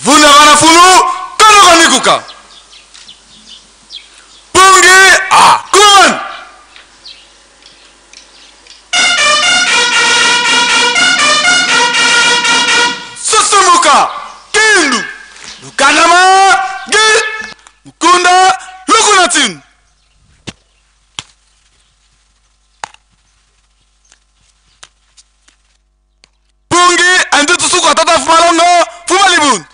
Vunda bana fulu kono mikuka. Pungi a kun. Susumuka kindu. Lukanama gi. Mukunda lukunatin. Pungi andutu suku atata fumalongo fumalibun.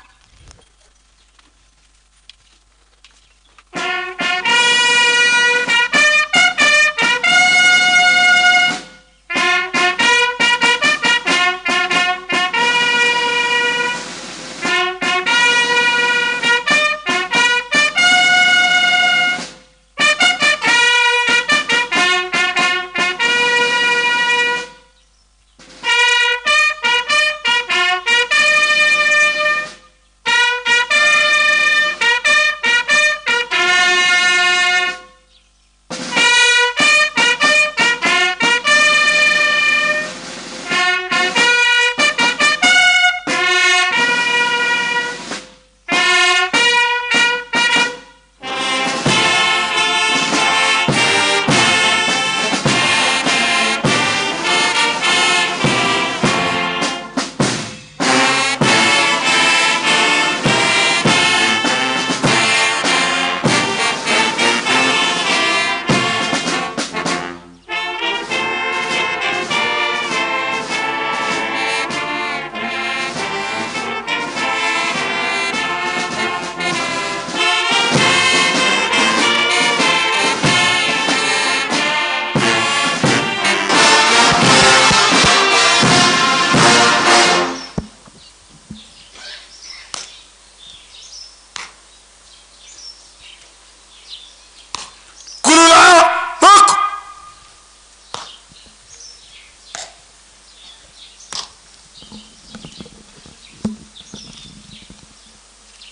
Kulula moko.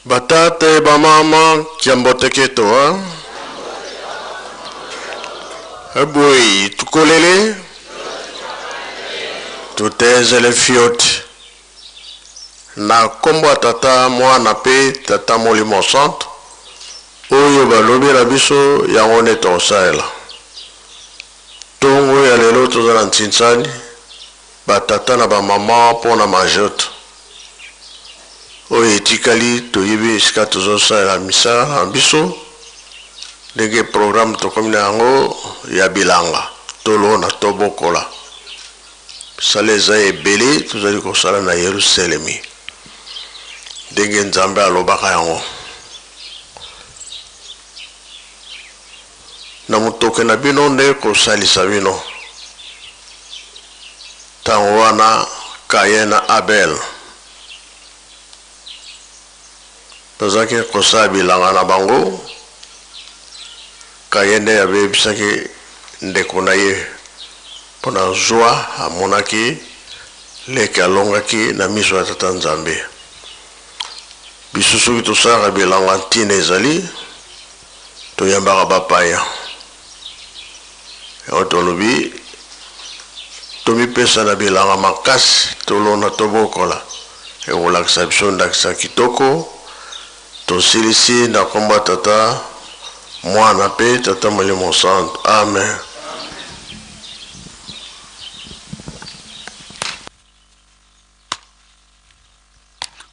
Batate bamama kiamboteketo ha? Eboi tukolele tutezele fioti na nkombo ya tata mwana mpe tata molimo santo oyo balobela biso yango nde tokosalela ntongo ya lelo. Toza na ntinsani batata na bamama mpo na majote oyo etikali. Toyebi esika tozosalela misala na biso ndenge programme tokomi na yango ya bilanga, tolona tobokola. Misala eza ebele tozali kosala na Yerusalemi ndenge Nzambe alobaka yango na motoke na bino nde kosalisa bino. Ntango wana Kayen na Abel bazalaki kosala bilanga na bango, Kayen nde abebisaki ndeko na ye mpo na zwa amonaki Leki alongaki na miso ya Tata Nzambe. Biso soki tosalaka bilanga ntina ezali toyambaka bapaya. Yango tolobi tomipesa na bilanga makasi, tolona tobokola, ekolakisa biso ndakisa kitoko. Tosilisi na kombo ya Tata, Mwana pe Tata Molimo Santu. Amen.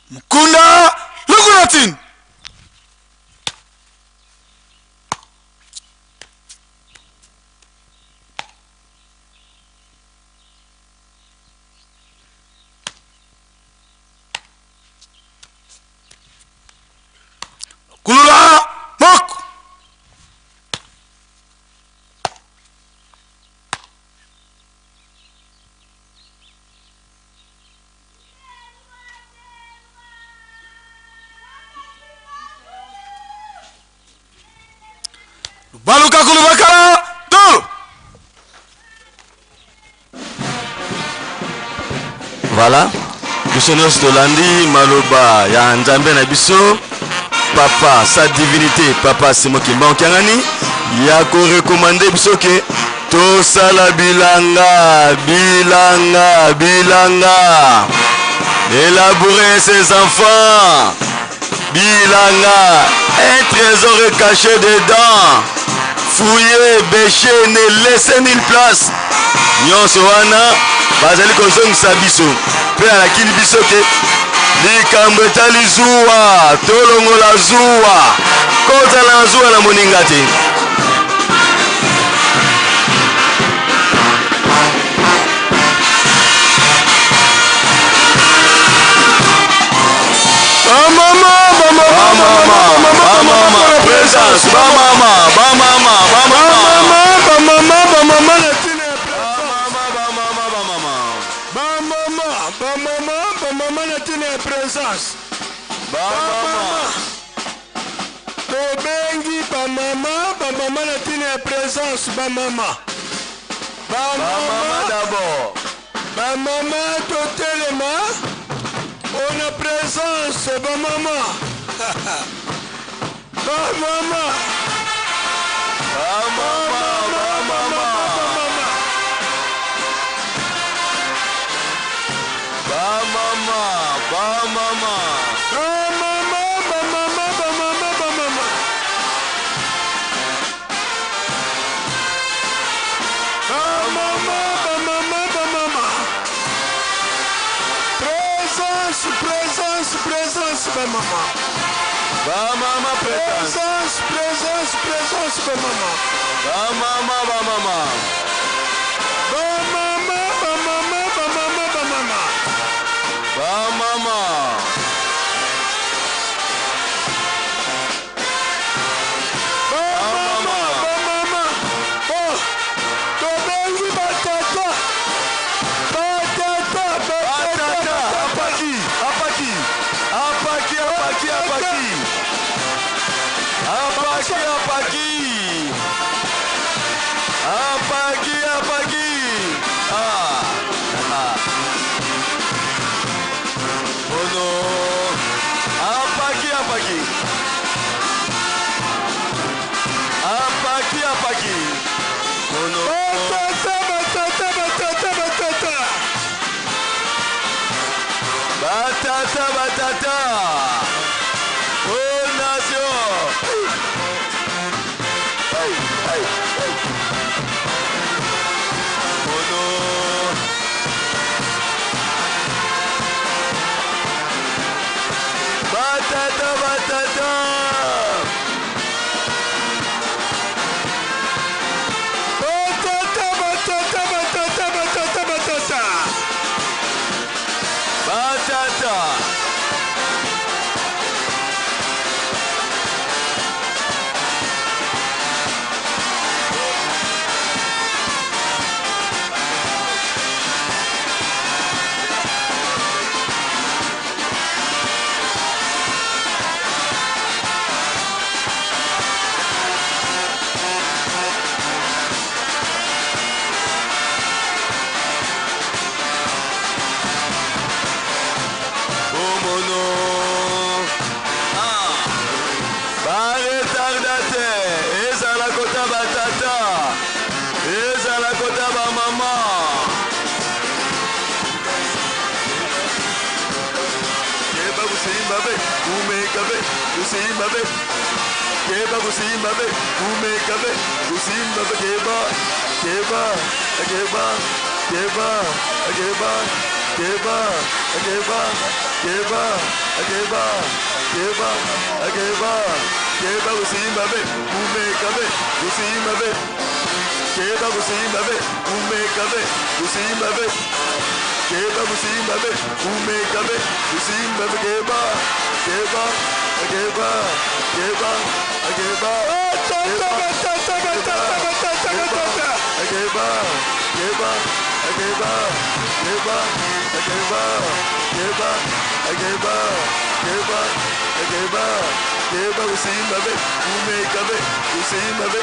Mukunda Lukunatin. Kulula moko. Baluka kulubakala tolo. Voilà, biso nyonso tolandi maloba ya Nzambe na biso papa sa divinité papa Simon Kimbangu Kiangani ya korekomande biso ke tosala bilanga bilanga bilanga élaborer ses enfants bilanga un trésor est caché dedans fouiller bêcher ne laisser nulle place nyonso wana bazali kozongisa biso mpe alakili biso ke likambo etali zuwa tolongola zuwa kozala na zuwa na moninga te. Bamama, bamama, bamama, bamama, présence, bamama, bamama, bamama, bamama, bamama na tina ya bamama, bamama, bamama, bamama, bamama, bamama na tina ya présence, bamama. Tobengi bamama, bamama na tina ya présence, bamama, bamama d'abord, bamama totelema ona présence, bamama, bamama, bamama, bamama, bamama, bamama, bamama, bamama, bamama, bamama, bamama, bamama, bamama. Présence, présence, présence, bamama. Bamama, présence, présence, présence, bamama. Bamama, bamama. Bamama, bamama, bamama, bamama. Bamama. Bamama, bamama. Oh, tobengi batata. Batata, batata. Apaki, apaki. Apaki, apaki, apaki. Apaki, apaki. Apaki, apaki. Ah. Ah. Oh non. Apaki, apaki. Apaki, apaki. Oh non. Batata, batata, batata, batata. Batata, batata. Oh nation. Hey, hey, hey. Oh non. Batata, batata. Batata, batata, batata, batata, batata. Batata. Momono. Ah. Baretardateur ezala kota batata ezala kota bamama. Keba kusimba be kumeka be kusimba be keba kusimba be kumeka be kusimba be keba keba keba keba keba keba keba keba keba keba keba keba kusimba be kumeka be kusimba be keba kusimba be kumeka be kusimba be keba kusimba be kumeka be kusimba be keba keba keba keba keba keba keba keba keba keba keba keba keba keba keba kusimba be kumeka be kusimba be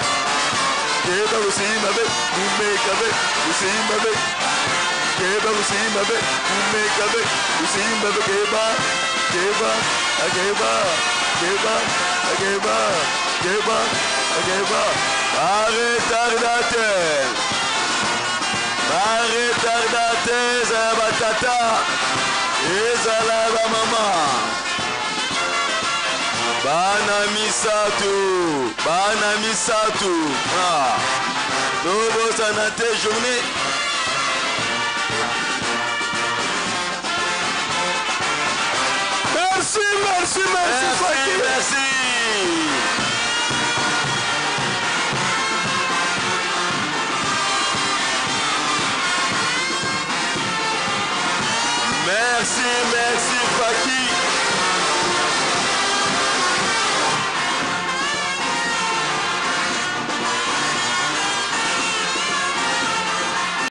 keba kusimba be kumeka be kusimba be keba kusimba be kumeka be kusimba be keba keba keba keba keba keba keba. Baretardateur, baretardateur, ezala batata, ezala bamama, bana misato, bana misato. Ah. Tobosana te journée. Merci, merci, merci, merci, merci. Merci, merci, Faki.